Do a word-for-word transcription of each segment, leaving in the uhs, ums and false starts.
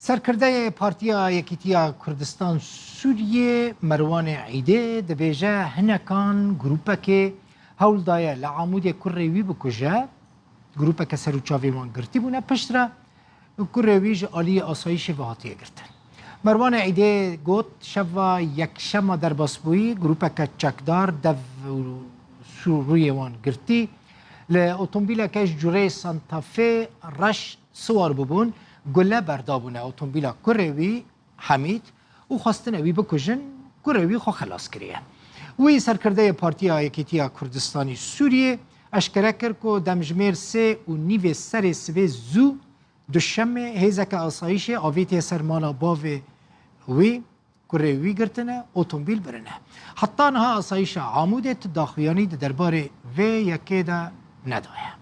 Serkirdeyê Partiya Yekîtiya Kurdistan Sûriyê Merwanê Îdê dibêje hinekan grûpekê hewl daye li Amûdê kurê wî bikuje. Grûpeke ser û çavên wan girtî bûne. Piştre kurê wî ji aliyê asayîşê ve hatiye girtin. Merwanê Îdê got, şeva yekşema derbasbûyî grûpeke çekdar dev û sûrûyê wan girtî. Li otomobîleke ji cûreyê Santa Fe reş siwar bûbûn, gule berdabûne otomobîla kurê wî Hemîd û xwestine wî bikujin, kurê wî xwe xelas kiriye. Wî serkirdeyê Partiya Yekîtiya Kurdistanî Sûriyê eşkere kir ku demjimêr sê û nîvê serê sibê zû duşemê hêzeke asayîşê avêtiye ser mala bavê wî, kurê wî girtine, otomobîl birine. Heta niha asayîşa Amûdê tu daxuyanî di derbarê vê yekê de nedaye.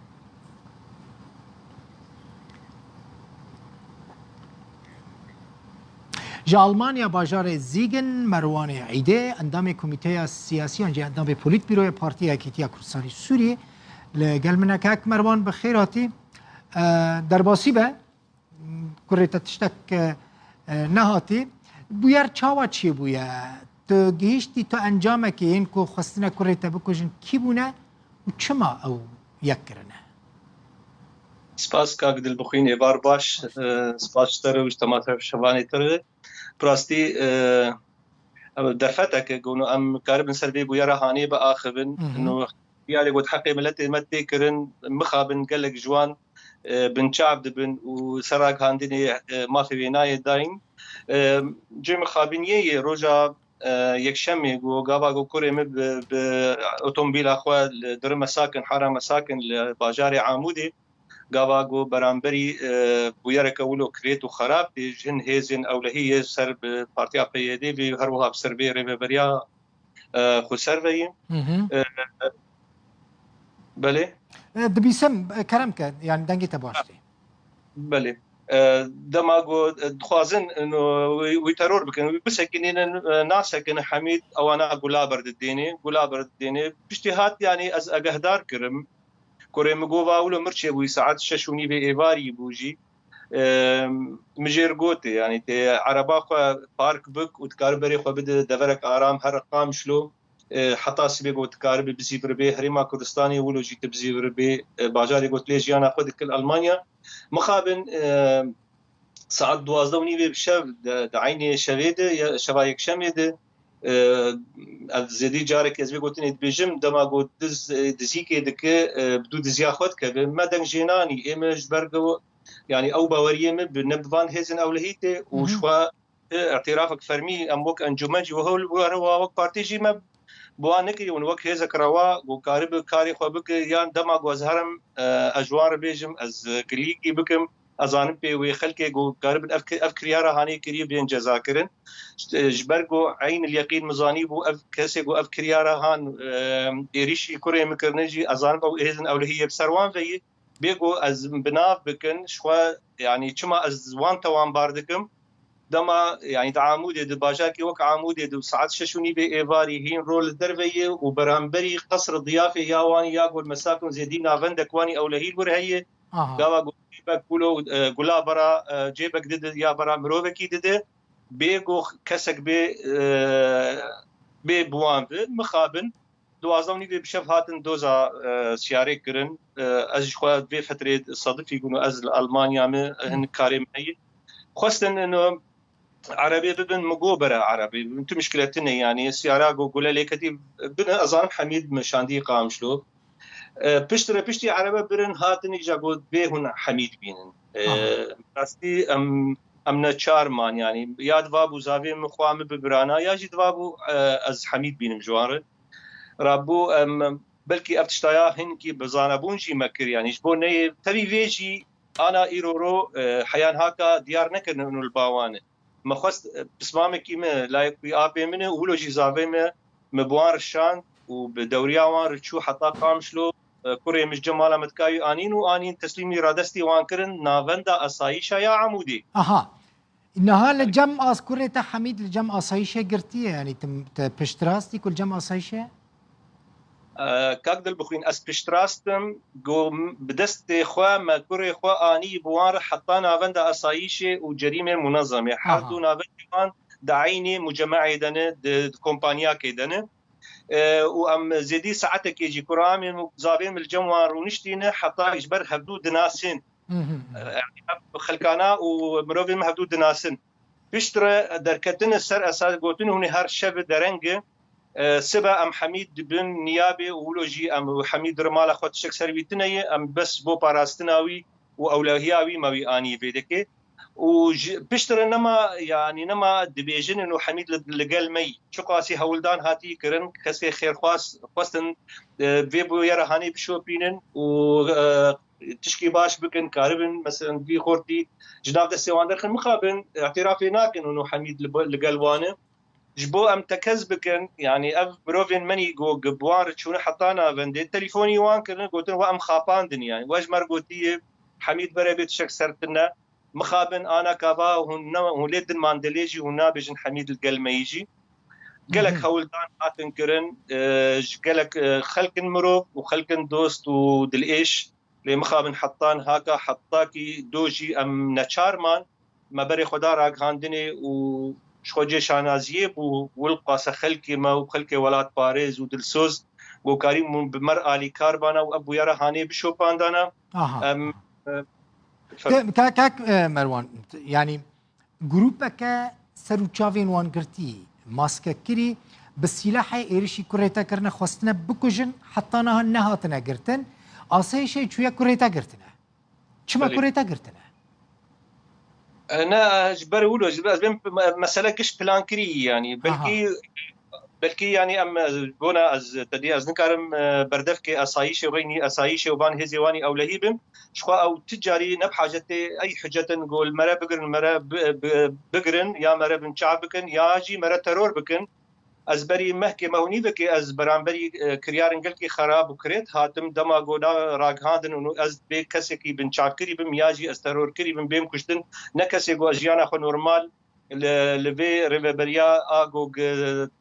Ji Almanya bajarê Zîgin Merwanê Îdê endamê Komîteya Siyasî yan jî endamê Polîtbîroya Partiya Yekîtiya Kurdistanî Sûriyê li gel min e. Kek Merwan, bi xêr hatî. E, derbasî be, kurê te tiştek, e, e, nehatî. Bûyer çawa çêbûye? Tu gihîştî tu encamekê yên ku xwestine kurê te bikujin kî bûne û çima ew yek kirine? Spas kak Dilbixwîn, êvar baş. E, spas ji te re û ji temaşevanê te re. Bi rastî, e, ew derfeteke ku em karibin ser vê bûyera hanê biaxivin. Mhm. Û diyarê got heqê miletê me tê kirin, mixabin gelek ji wan, e, binçav dibin û ser ragihandinê, e, mafê wê nayê dayîn. E, cê mixabiniyê yê roja, e, yekşemê ku gava ku kurê min bi, bi otomobîla xwe li Diri Mesakin, Hara Mesakin li bajarê Amûdê, gava ku beramberî, e, bûyereke wilo kirêt û xerab tê, ji hin hêzên ewlehî yê ser bi Partiya P Y D ve, her wiha bi ser vê rêveberiya, e, xweser ve yî. Hı hı. E, belê. E, dibîsim, e, kerem ke, yani dengê te baş tê. Belê. E, dema ku, e, dixwazin, e, no, wî, wî teror bikin, wî bisekinînin, e, nasekine Hemîd, ewana gula berdidênê, gula berdidênê. Piştî hat, yani ez egehdar kirim. Kurê min got, va wilo mir çêbûyî, saet şeş û nîvê êvarî bû jî. E, min jêr gotê, yani tê ereba xwe park bik û dikare berê xwe bide deverek aram, here Qamişlo. E, heta sibê ku dikaribe bizîviribê herêma Kurdistanê, wilo jî tu bizîviribê, e, bajarê ku tu lê jiyana xwe dikir Almanya. Mixabin, e, saet duwazdeh û nîvê bi şev de, di eynê şevê de, ya şeva yekşemê de, e, ev zêdî carek ez vê gotinê dibêjim, dema ku diz, e, dizîkê dike, e, bi dû diziya xwe dikeve, me deng jê nanî, ê me ji ber ku, yani ew baweriyê me bi, ne bi van hêzên ewlehî tê û Hı hı. ji xwe e, îtirafek fermî em wek encûmen jî, wek hewl, wek hewa, wek partî jî me bi wan nekirî û wek hêzek rewa ku karibe karê xwe bike, yan dema ku ez herim, e, ez ji wan re bêjim, ez, e, gilîkî bikim, ez zanim pê wê xelkê ku karibin ev ki-, ev kiryara hanê kiriye bên cezakirin. Ji, ji ber ku eyn il yeqîn min zanîbû, ev kesê ku ev kiryara han, e, êrîşî kurê min kirine jî, ez zanim ew hêzin ewlehiyê bi ser wan ve ye. Bê ku ez bi nav bikin, ji xwe, yanî çima ez wan tewanbar dikim? Dema, yanî di Amûdê, di bajarkê wek Amûdê de saet şeş û nîvê êvarî hîn ro li derve ye û beramberî qesr diyafê ya wanî ya gol mesakin zêdî navendek wanî ewlehî li wir heye. Aha. Gava ku cêbek gulo, e, gula bera, e, cêbek dide ya bera mirovekî dide. Bê ku kesek bê, e, bê bi wan ve mixabin. Duwazdeh û nîvê bi şev hatin doza, e, siyarê kirin. E, ez ji xwe vê fetrê sedifî bûn û ez li Almanya me, e, hin karê min heye. Xwestin ino erebê bibin, min got bere erebê bibin. Tu mişkile tune, yanî siyara ku gule lê ketî bine, ez zanim Hemîd me şandî Qamişlo. E, piştre piştî erebe birin hatin îja got bê hûn Hemîd bînin. E, Aha. Rastî em, em ne çar man, yanî ya divabû zavê min xwa min bi birana, ya jî divabû, e, ez Hemîd bînim ji wan re. Rabû, em, belkî ev tiştaya hinkî bi zanebûn jî me kir, yanî ji bo neyê, tevî vê jî ana îro ro, e, heyan haka diyar nekirine û li ba wan e. Me xwest, e, pismamekî me layek wî apê min e û wilo jî zavê me, me bi wan re şand û bi dewriya wan re çû heta Qamişlo, e, kurê min ji cem mala me dikayî anîn û anîn teslîmî radestî wan kirin navenda asayîşa ya Amûdê. Aha. Niha li cem as-, kurê te Hemîd li cem asayîşê girtiye, yanî tu, tu piştrastî ku li cem asayîşê? Kak Dilbixwîn, ez piştrast im, ku bi destê xwe me kurê xwe anî bi wan re heta navenda asayîşê û cerîmên munezemê. Her du navendê wan di eynî mucemeyê de ne, di, di kompanyakê de ne. E, û em zêdî saetekê jî kuramên û zavên min li cem wan rûniştîne, heta ji ber hevdû dinasin. E, xelkana û mirovên min hevdû dinasin. Piştre derketine ser esas gotin hûn ê her şev dereng e. E, sibe em Hemîd dibin niyabê û wilo jî em Hemîd re mala xwe tiştek ser wî tine ye. Em bes bo parastina wî û ewlehiya wî me wî anî vê dekê. Û ji piştre nema, yanî nema dibêjin û Hemîd li, li gel me yî. Çiqasî hewldan hatî kirin, kesê xêrxwaz xwestin, e, vê bûyera hanê bişopînin û, e, tişkî baş bikin, karibin, meselen, vî xortî ji nav destê wan derxin, mixabin, îtirafê nakin û Hemîd li, li gel wan e. Ji bo em tekez bikin, yanî ev mirovên menî ku bi wan re çûne heta navendê, telîfonî wan kirin, gotin, we em xapandin, yanî we ji me re gotiye, Hemîd bere bê tişek ser tine, mixabin, ana kava hûn ne, hûn lê din mandilê jî hûn nabêjin Hemîd li gel me yî jî. Gelek hewldan hatin kirin, e, ji gelek, e, xelkin mirov û xelkin dost û dilêş. Lê mixabin heta niha ka, heta kî do jî em neçar man, me berê xwe da ragihandinê û ji xwe cê şanaziyê bû, wil qase xelkê me û xelkê welatparêz û dilsoz, ku karî bi me re alîkar bana û ev bûyera hanê bişopandana. Aha. Em, e, Te, ka, kak, e, Merwan, t-, yanî grûpeke ser û çavên wan girtî, maskekirî, bi sîlahê êrişî kurê te kirine, xwestine bikujin, heta niha nehatine girtin. Asayîşê çûye kurê te girtine. Çima Belê. kurê te girtine? E, ne, ji ber wilo, ji ber ez bêm me-, mesele giş plankirî, yanî, Aha. belkî, belkî, yanî, em, e, bona ez, te dî, ez nikarim, e, berdevkê esayîşê, reynî esayîşê û van hêzê wanî ewlehî bim. Ji xwe ew ti carî ne bi hacetê ey hicet in ku li me re bigirin, me re bi-, bi-, bigirin, ya me re binçav bikin, ya jî me re teror bikin. Ez berî mehkê meh û nîvekê ez beramberî, e, kiryarên gelkî xerab û kirêt hatim, dema ku na ragihandin û ez bê kesekî binçavkirî bim ya jî ez terorkirî bim, bêm kuştin. Ne kesê ku ez jiyana xwe normal li, li vê rêveberiya a ku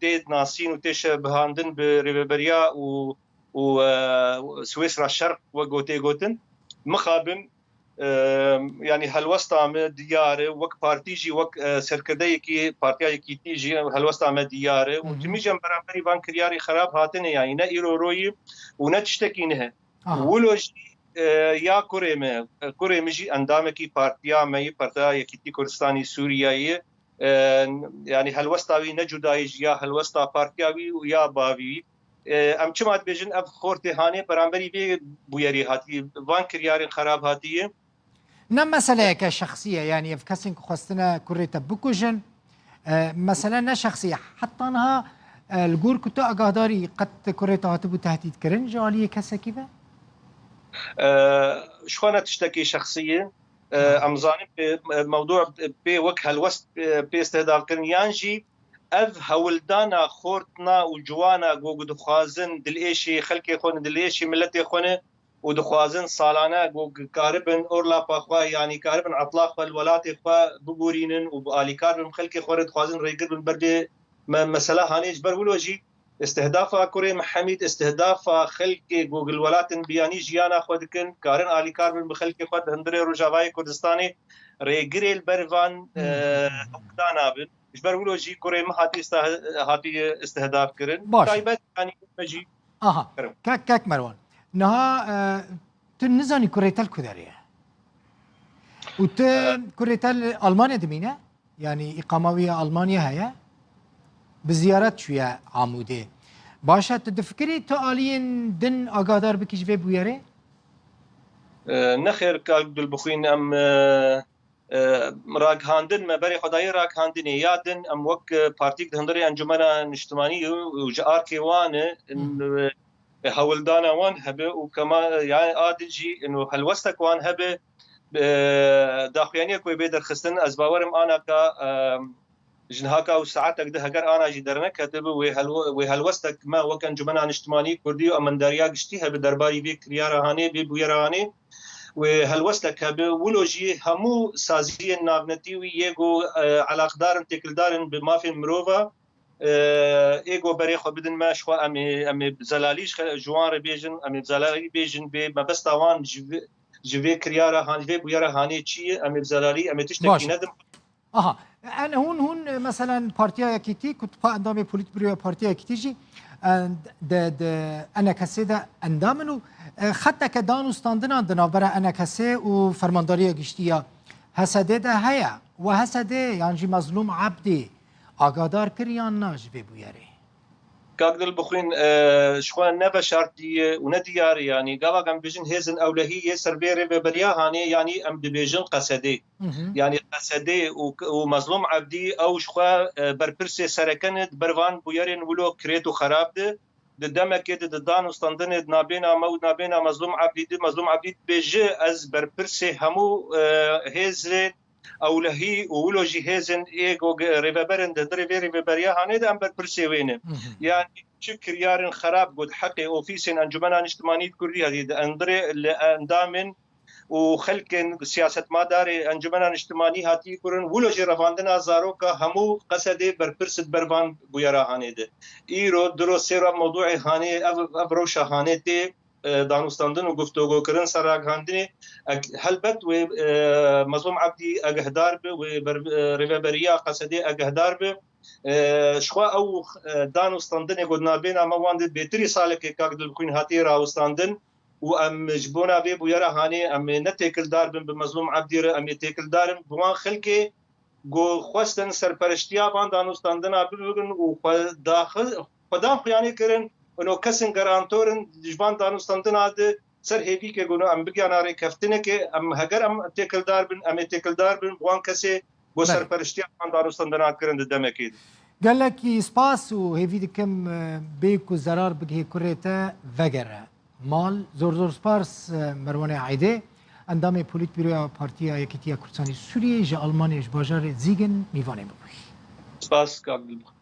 tê nasîn û tê şebihandin bi rêveberiya û, û, e, Swêsra Şerq wek ku tê gotin. Mixabin, e, yanî helwesta me diyar e, wek partî jî, wek, e, serkirdeyekî Partiya Yekîtî jî helwesta me diyar e. Û Hı hı. timî jî em beramberî van kiryarî xerab hatine, yanî ne îro royî û ne tiştekî nihe. Aha. Wilo jî, e, ya kurê me, e, kurê min jî endamekî partiya me yî, Partiya Yekîtî Kurdistanî Sûriyeyê. E, yanî helwesta wî ne cuda ye ji ya helwesta partiya wî û ya bavî wî. E, em çima dibêjin ev xortê hanê beramberî vê bûyerî hatî, van kiryarên xerab hatiye? Ne meseleyeke şexsî ye, yanî ev kesên ku xwestine kurê te bikujin, e, mesele ne şexsî ye. Heta niha, e, li gor ku tu agahdarî qet kurê te hatibû tehdîtkirin ji aliyê kesekî ve? E, ji xwe ne tiştekî şexsî ye. E, Aha. em zanin pê, e, mewdû pê wek helwest, e, pê istihdafkirin yan jî ev hewldana xortna û ciwana ku dixwazin dilêşî xelkê xwe ne, dilêşî miletê xwe ne û dixwazin salane ku karibin orlapa xwe, yanî karibin etla xwe li welatê xwe bigurînin û bi alîkar bin xelkê xwe re dixwazin rêgir bin ber vê me-, mesela hanê ji ber wilo jî Îstihdafa kurê Mihemîd, îstihdafa xelkê ku li welatên biyanî jiyana xwe dikin, karin alîkar bin bi xelkê xwe di hundirê Rojavayê Kurdistanê rêgirê li ber van, Hmm. e, hewldan nabin. Ji ber wilo jî kurê min hatî îstih-, hatî îstihdaf kirin. Baş. Taybet, yanî, me jî Aha. Kerem. Kek, kek Merwan. Niha, e, tu nizanî kurê te li ku derê ye? Û tu E, kurê te li Almanya dimîne? Yanî îqama wî ya Almanya heye? Bi ziyaret çûye Amûdê. Baş e, tu difikirî tu aliyên din agahdar bikî ji vê bûyerê? E, nexêr, kak Dilbixwîn, em, e, e, ragihandin me, berê xwe dayê ragihandinê ya din, em wek, e, partîk di hundirê Encûmena Niştimanî û, û ji arkê wan e, Hmm. e, hewldana wan hebe û kema, yani, a din jî, ino helwestek wan hebe, e, daxuyaniyek wê bê derxistin, ez bawerim anaka, e, ji niha ka û saetek di heger ana jî derneketibe, wê helwe-, wê helwestek me wek Encûmena Niştimanî Kurdî û Amendariya Giştî hebe derbarî vê kiryara hanê, vê bûyera hanê, wê helwestek hebe. Wilo jî hemû saziyên navnetî wî yê ku, e, elaqdar in, têkildar in bi mafên mirova, e, ê go berê xwe bidin me, ji xwe em ê, em ê bi zelalî ji xe-, ji wan re bêjin, em ê bi zelalî bêjin, bê mebesta wan ji vê, ji vê kiryara han, ji vê bûyera hanê çi ye, em ê bi zelalî, em ê tiştekî Baş. nedin. Aha. En hûn, hûn, e, meselen Partiya Yekîtî, ku tu pa endamê polîtbüroya Partiya Yekîtî jî, e, de, de E N K S de endam in û, e, xeteke dan û standinan di navbera E N K S û Fermandariya Giştî ya H S D de heye. We H S D yan jî Mezlûm Ebdî agadar kir yan na ji vê bûyerê? Kak Dilbixwîn, e, ji xwe ne veşartî ye û ne diyar e, yanî gava em dibêjin hêzin ewlehî yê ser vê rêveberiya hanê, yanî em dibêjin Qesedê. Hı hı. Yanî Qesedê û, û Mezlûm Ebdî ew ji xwe, e, berpirsê sereke ne di ber van bûyerên wilo kirêt û xerab de. Di demekê de di dan û standinê di nabêna me û di nabêna Mezlûm Ebdî de, Mezlûm Ebdî dibêje ez berpirsê hemû, e, hêzên ewlehî û wilo jî hêzên ê go ge-, rêveberin di hundirê vê rêveberiya hanê de em berpirsê wê ne. Hı hı. Yanî çi kiryarên xerab got heqê ofîsên Encumena Niştimanî di Kurdî hatî di hundirê li endamên û xelkên siyasetmadarê Encumena Niştimanî hatî kirin, wilo jî revandina zaroka hemû Qesedê berpirs di ber van bûyera hanê de. Îro, diro sê roj mewdûê hanê, ev, ev rewşa hanê tê, e, danûstandin û guftûgokirin ser ragihandinê. Ek-, helbet wê, e, Mezlûm Ebdî egehdar bi, wê ber-, e, rêveberiya Qesedê egehdar bi. E, ji xwe ew, e, danûstandinê ku di nabêna me wan de bêtirî salekê Kak Dilbixwîn hatiye rawistandin û em ji bona vê bûyera hanê em ê ne têkildar bin bi Mezlûm Ebdî re, em ê têkildar in bi wan xelkê ku xwestin serpereştiya van danûstandina bibin û xwe daxil, xwedan xuyanî kirin, ino kesên garantor in ji van danûstandina de ser hêvîkê ku em bigihana rêkeftinekê, em heger em têkildar bin, em ê têkildar bin bi wan kesê ku Belê. serpereştiya van danûstandina kirin di demekê de. Gelekî spas û hêvî dikim, e, bê ku zerar bigihê kurê te vegere mal. Zor zor spas, e, Merwanê Aydê, endamê Polîtbîroya Partiya Yekîtiya Kurdistanê Sûriyê ji Almanyayê ji bajarê Zîgin mîvanê min bûyî. Spas, Kak Dilbixwîn.